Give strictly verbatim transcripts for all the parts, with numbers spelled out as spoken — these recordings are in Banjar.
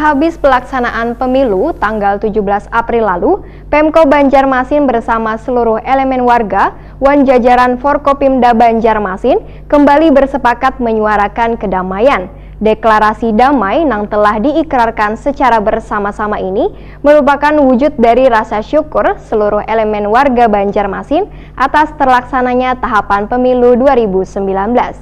Habis pelaksanaan pemilu tanggal tujuh belas April lalu, Pemko Banjarmasin bersama seluruh elemen warga wan jajaran Forkopimda Banjarmasin kembali bersepakat menyuarakan kedamaian. Deklarasi damai nang telah diikrarkan secara bersama-sama ini merupakan wujud dari rasa syukur seluruh elemen warga Banjarmasin atas terlaksananya tahapan pemilu dua ribu sembilan belas.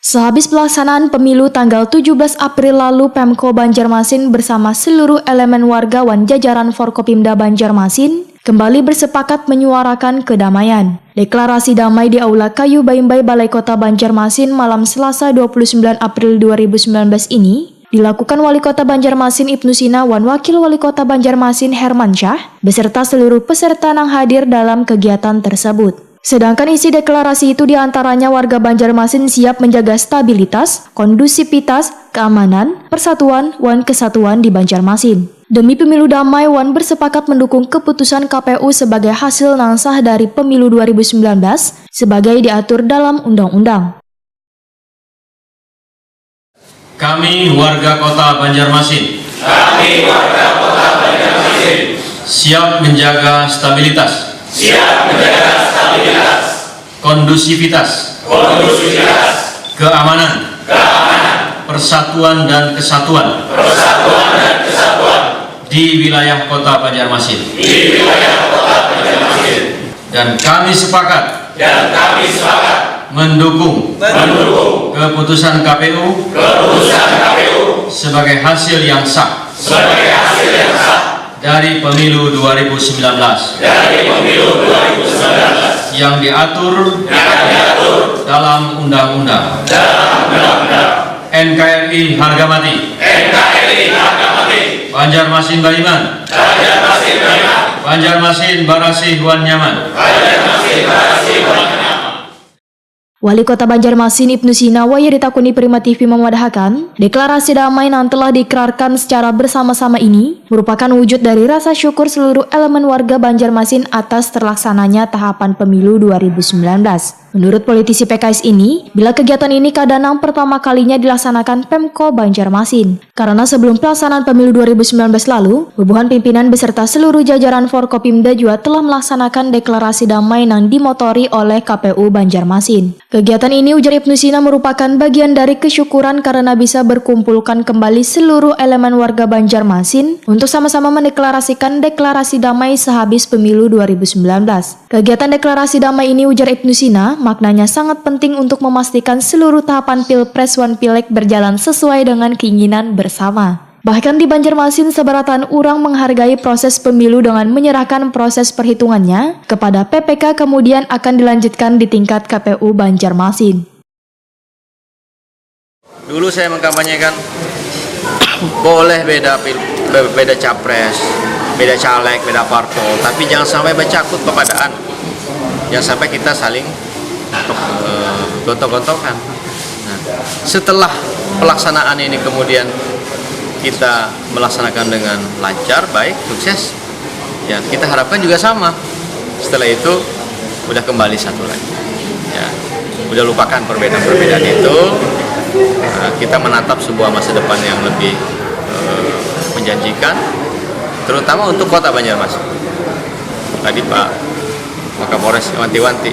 Sehabis pelaksanaan pemilu tanggal tujuh belas April lalu, Pemko Banjarmasin bersama seluruh elemen warga wan jajaran Forkopimda Banjarmasin kembali bersepakat menyuarakan kedamaian. Deklarasi damai di Aula Kayu Baimbai, Balai Kota Banjarmasin, malam Selasa dua puluh sembilan April dua ribu sembilan belas ini dilakukan Wali Kota Banjarmasin Ibnu Sina wan Wakil Wali Kota Banjarmasin Hermansyah beserta seluruh peserta nang hadir dalam kegiatan tersebut. Sedangkan isi deklarasi itu diantaranya warga Banjarmasin siap menjaga stabilitas, kondusivitas, keamanan, persatuan, wan kesatuan di Banjarmasin. Demi pemilu damai wan bersepakat mendukung keputusan K P U sebagai hasil nang sah dari pemilu dua ribu sembilan belas sebagai diatur dalam undang-undang. Kami warga kota Banjarmasin. Kami warga kota Banjarmasin. Siap menjaga stabilitas. Siap menjaga stabilitas. Kondusivitas. Kondusivitas. Keamanan. Keamanan. Persatuan dan kesatuan. Persatuan dan kesatuan. Di wilayah kota Banjarmasin. Di wilayah kota Banjarmasin. Dan kami sepakat. Dan kami sepakat. Mendukung. Mendukung. Keputusan K P U. Keputusan K P U. Sebagai hasil yang sah. Sebagai hasil yang sah. Dari pemilu dua ribu sembilan belas. Dari pemilu dua ribu sembilan belas. Yang diatur. Yang diatur. Dalam undang-undang. Dalam undang-undang. N K R I harga mati. N K R I harga mati. Banjarmasin bariman. Banjarmasin bariman. Banjarmasin barasih wan nyaman. Banjarmasin barasih wan nyaman. Wali Kota Banjarmasin Ibnu Sina wayah ditakuni Prima T V mamadahakan, deklarasi damai nang telah diikrarkan secara bersama-sama ini merupakan wujud dari rasa syukur seluruh elemen warga Banjarmasin atas terlaksananya tahapan pemilu dua ribu sembilan belas. Menurut politisi P K S ini, bila kegiatan ini kada nang pertama kalinya dilaksanakan Pemko Banjarmasin. Karena sebelum pelaksanaan pemilu dua ribu sembilan belas lalu, bubuhan pimpinan beserta seluruh jajaran Forkopimda jua telah melaksanakan deklarasi damai nang dimotori oleh K P U Banjarmasin. Kegiatan ini, ujar Ibnu Sina, merupakan bagian dari kesyukuran karena bisa berkumpulkan kembali seluruh elemen warga Banjarmasin untuk sama-sama mendeklarasikan deklarasi damai sehabis pemilu dua ribu sembilan belas. Kegiatan deklarasi damai ini, ujar Ibnu Sina, maknanya sangat penting untuk memastikan seluruh tahapan Pilpres wan Pileg berjalan sesuai dengan keinginan bersama. Bahkan di Banjarmasin, sabarataan urang menghargai proses pemilu dengan menyerahkan proses perhitungannya kepada P P K, kemudian akan dilanjutkan di tingkat K P U Banjarmasin. Dulu saya mengkampanyekan boleh beda pil, be- beda capres, beda caleg, beda parpol, tapi jangan sampai bercakut kepada anu. Jangan sampai kita saling eh, gontok-gontokan. Nah, setelah pelaksanaan ini kemudian kita melaksanakan dengan lancar, baik, sukses. Ya, kita harapkan juga sama. Setelah itu udah kembali satu lagi. Ya, udah lupakan perbedaan-perbedaan itu. Nah, kita menatap sebuah masa depan yang lebih eh, menjanjikan, terutama untuk Kota Banjarmasin. Tadi Pak Wakapolres wanti-wanti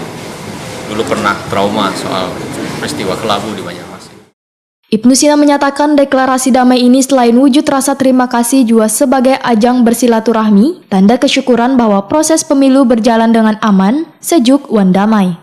dulu pernah trauma soal peristiwa kelabu di Banjarmasin. Ibnu Sina menyatakan deklarasi damai ini selain wujud rasa terima kasih jua sebagai ajang bersilaturahmi, tanda kesyukuran bahwa proses pemilu berjalan dengan aman, sejuk, wan damai.